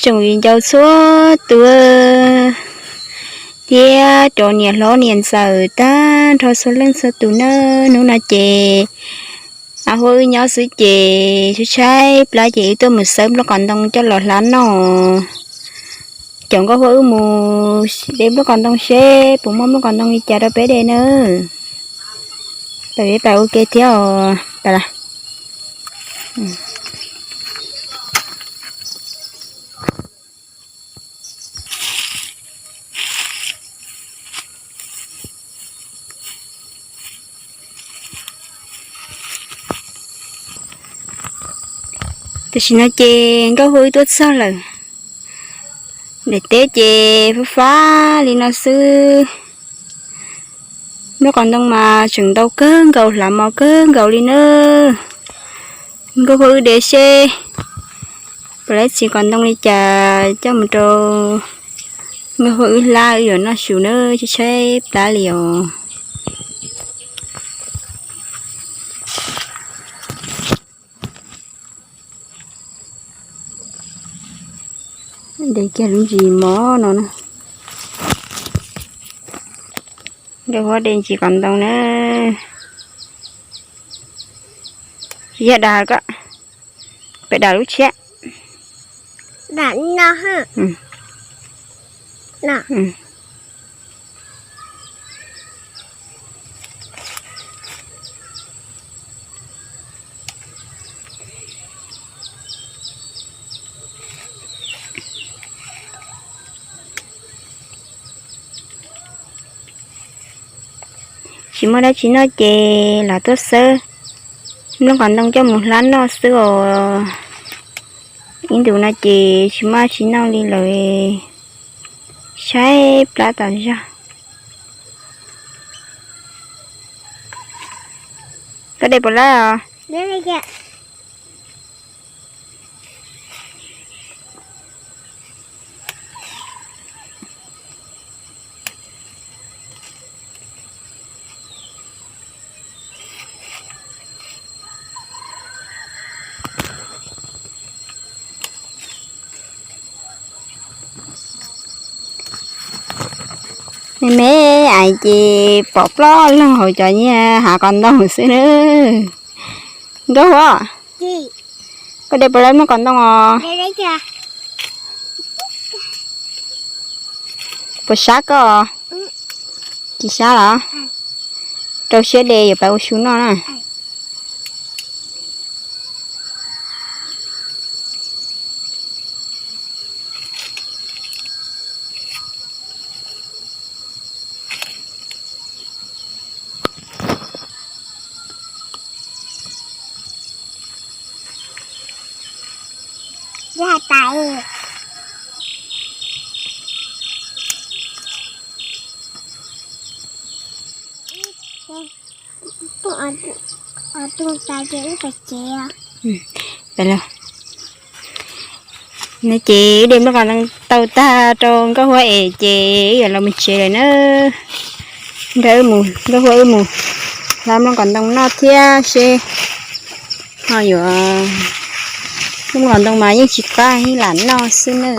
tsoom viv ncaus txhua tus thiab cov niam hlob niam ntxawm tag nrho txhua leej txhua tus nawb. Hnub no ces Nkauj Huab wb nyob xwb ces tshaib tshaib plab ces wb tuaj mus xawb nplooj qos ntoo coj los hlab noj. Coj Nkauj Huab wb mus de nplooj qos ntoo seb puas muaj nplooj qos ntoo li cas rau peb de nawb. Pab pab ua ke thiab os. Tam sim no ces Nkauj Huab wb tuaj txog lawm. Daim teb ces fab fab li no xwb. Nplooj qos ntoo mas tseem ntau kawg nkaus, hlav mos kawg nkaus li nawb. Nkauj Huab wb de seb puas tau txiv qos ntoo li cas coj mus rau Nkauj Huab wb hlab, wb yuav noj su nawb, tshaib tshaib plab li os. De kiag lub ntsis mos no na. Nkauj Huab de ntsis qos ntoo na. Tsis yog dag ko, peb dag lub tshiab. Tsis muaj dab tsi noj ces los tuaj xawb nplooj qos ntoo coj mus hlab noj xwb os. Ib ntus no ces tsis muaj dab tsi noj li lawm, tshaib plab tas zog. Koj de puas lawm os? Me me ais ces pom ploj loog hauv cov nyiaj hav qos ntoo xwb nawb. Nkauj Huab, koj de puas lawm nplooj qos ntoo os? Puas sab koj? Tsis sab los? Rau siab de yuav pab ua su noj na. No ces wb de nplooj qos ntoo tau tag rau Nkauj Huab es ces wb yuav los mus tsev lawm na. Nrog wb mus, Nkauj Huab wb mus hlab nplooj qos ntoo noj thiab seb ho yuav, nplooj qos ntoo mas yeej tsis qab, yeej lam noj xwb na.